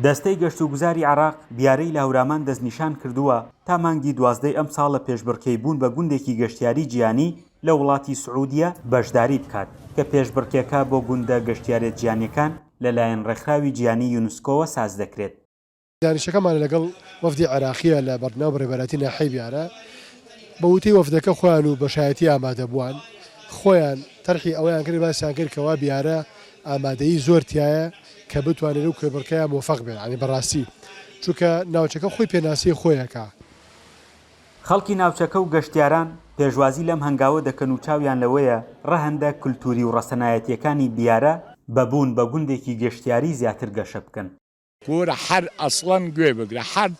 دەستەی گەشتوگوزاری عێراق بیارەی لە هەورامان دەستنیشان کردووە تا مانگی دوازدەی ئەمساڵ لە پێشبڕکێی بوون بە گوندێکی گەشتیاری جیهانی لە وڵاتی سعودیە بەشداری بکات، کە پێشبڕکێکە بۆ گوندە گەشتیارە جیهانیەکان لەلایەن ڕێکخراوی جیهانی یونسکۆوە سازدەکرێت. دانیشتەکەمان لەگەڵ وەفدی عێراقییە لە بەرناو بەڕێوەبەرایەتی ناحیەی بیارە، بە وتەی وەفدەکە خۆیان و بە شایەتی ئامادەبووان خۆیان تەرحی ئەوەیان کرد باسیان کرد کەوا بیارە ئامادەیی زۆر تیایە کە بتوانێت لەو کێبڕکێیە مۆفەق بێت یانی بەڕاستی چونکە ناوچەکە خۆی پێناسەی خۆی ئەکا. خەڵکی ناوچەکە و گەشتیاران پێشوازی لەم هەنگاوە دەکەن و چاویان لەوەیە ڕەهەندە کلتوری و ڕەسەنایەتییەکانی بیارە بە بوون بە گوندێکی گەشتیاری زیاتر گەشە بکەن. کورە حەر ئەسڵەن گوێ بگرە حەر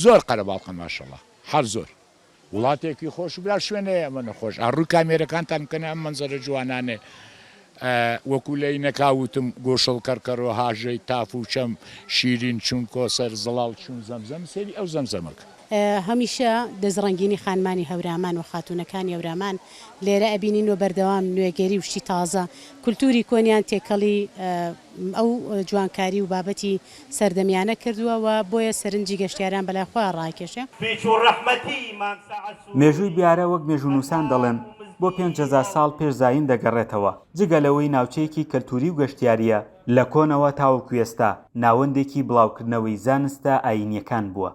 زۆر قەرەباڵخە ماشەڵا حەر زۆر وڵاتێکی خۆش برا شوێنەیە ئەمەنە خۆش ئا ڕووی کامێرەکانتان بکەنە ئەم مەنزەرە جوانانێ وەکو لەی نەکا وتم گۆشڵ کەڕکەڕۆ هاژەی تاف و چەم شیرین چون کۆسەر زڵاڵ چون زەمزەم سەیری ئەو زەمزەمەکە. هەمیشە دەستڕەنگینی خانمانی هەورامان و خاتوونەکانی هەورامان لێرە ئەبینین و بەردەوام نوێگەری و شتی تازە کولتووری کۆنیان تێکەڵی ئەو جوانکاری و بابەتی سەردەمیانە کردووە و بۆیە سەرنجی گەشتیاران بەلای خۆیان ڕاکێشێ. مێژووی بیارە وەک مێژوونووسان دەڵێن بۆ 5000 ساڵ پێش زایین دەگەڕێتەوە، جگە لەوەی ناوچەیەکی کەلتووری و گەشتیارییە، لە کۆنەوە تاوەکو ئێستا ناوەندێکی بڵاوکردنەوەی زانستە ئایینییەکان بووە.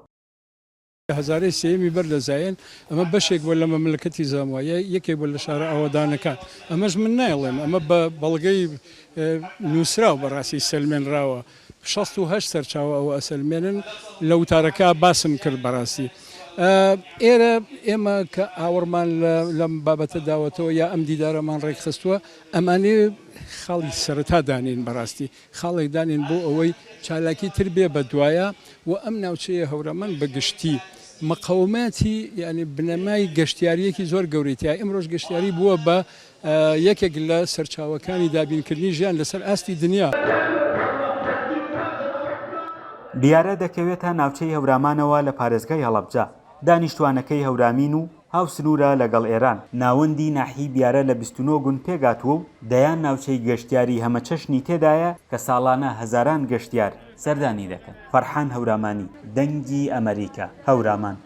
هەزارەی سێیەمی بەر لە زایین، ئەمە بەشێک بووە لە مەملەکەتی زاموا، یەکێک بووە لە شارە ئاوەدانەکان. ئەمەش من نایڵێم، ئەمە بە بەڵگەی نووسراو بەڕاستی سەلمێنراوە. 68 سەرچاوە ئەوە ئەسەلمێنن، لە وتارەکە باسم کرد بەڕاستی. ئێرە ئێمە کە ئاوڕمان لەم بابەتە داوەتەوە یا ئەم دیدارەمان ڕێکخستووە، ئەمانەوێ خاڵی سەرەتا دانێین بەڕاستی. خاڵێک دانێن بۆ ئەوەی چالاکی تر بێ بە دوایا و ئەم ناوچەیە هەورامان بە گشتی مقەوماتی یانی بنەمای گەشتیارییەکی زۆر گەورەی تیا ئیمڕۆش گەشتیاری بووە بە یەکێک لە سەرچاوەکانی دابینکردنی ژیان لەسەر ئاستی دنیا. بیارە دەکەوێتە ناوچەی هەورامانەوە لە پارێزگای هەڵەبجە، دانیشتوانەکەی هەورامین و هاوسنوورە لەگەڵ ئێران. ناوەندی ناحیەی بیارە لە 29 گوند پێکهاتووە و دەیان ناوچەی گەشتیاری هەمەچەشنی تێدایە کە ساڵانە هەزاران گەشتیار سەردانی دەکەن. فەرحان هەورامانی، دەنگی ئەمەریکا، هەورامان.